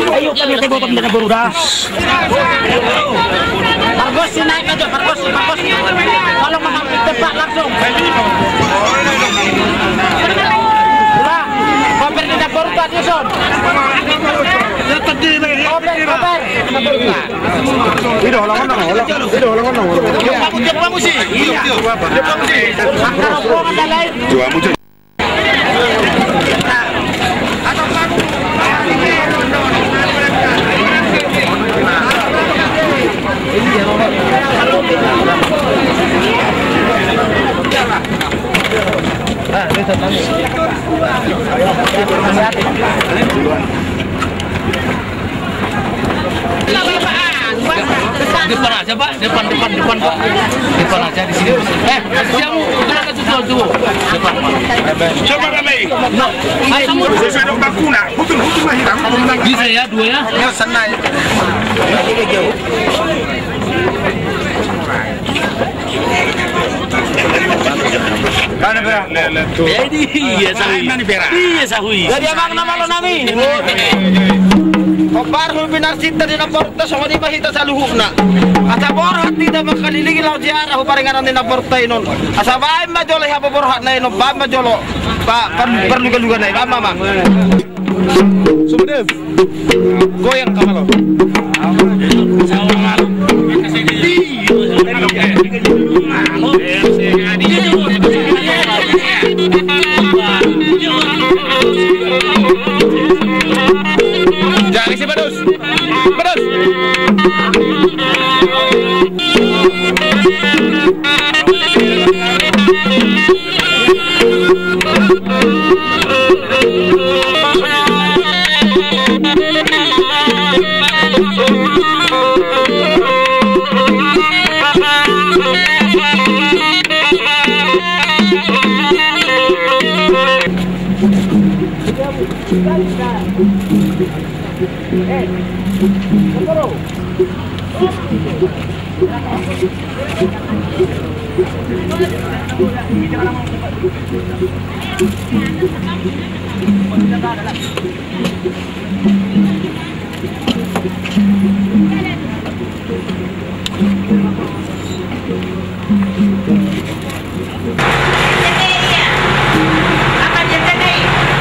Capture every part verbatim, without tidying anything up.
Ayo, kami tengok, kami tengok, baru dah. Pargonsi naik aja, pargonsi, pargonsi. Kalau mau hampir tembak langsung. Udah, koper di dapur tuh, aja, Son. Koper, koper. Ini udah ulangan dong, ulang. Ini udah ulangan dong, ulang. Dia pamusi. Iya. Dia pamusi. Dia pamusi. Depan aja, Pak. Depan, depan, depan, Pak. Depan aja di sini. Eh, siamu, kenapa tuh, tuh, tuh? Depan. Coba kami. Nah, ayo, kamu. Sesuai dengan bakuna. Betul, betul, Mas. Bisa ya, dua ya? Ya, sana ya. Mana, Bra? Jadi, iya, sahui. Mana, Bra? Iya, sahui. Jadi, amang na malo nami. Hombar hulpi narsinta di namborunta, songon i ma hita saluhutna. Asa borhat hita mangkalilingi laho ziarah hu paringanan ni namborunta i non. Asa baen ma jolo i hapaborhatna i non, baen ma jolo. Pa, pa, parlugalugana i, baen ma, amang. Sudah. Goyang ka malo. Jadi si Badus. Badus.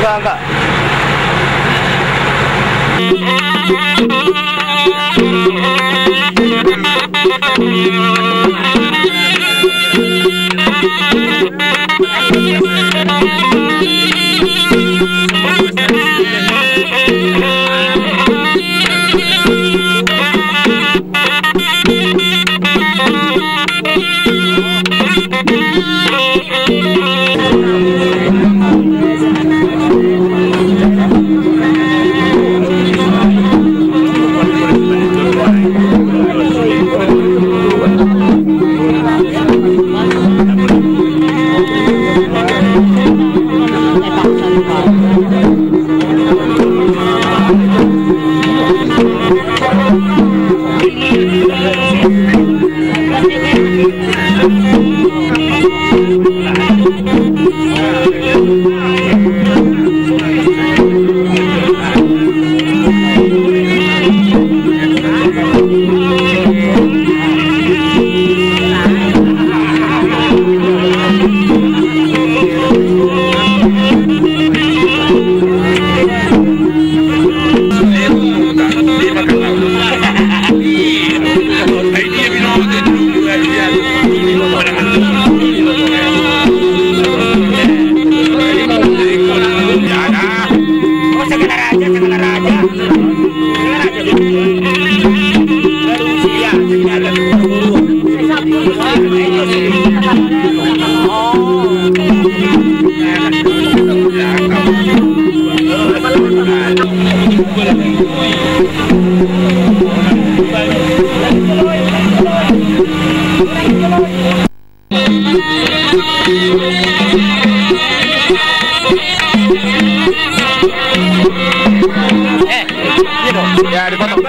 Enggak, enggak. Ya, dipotong.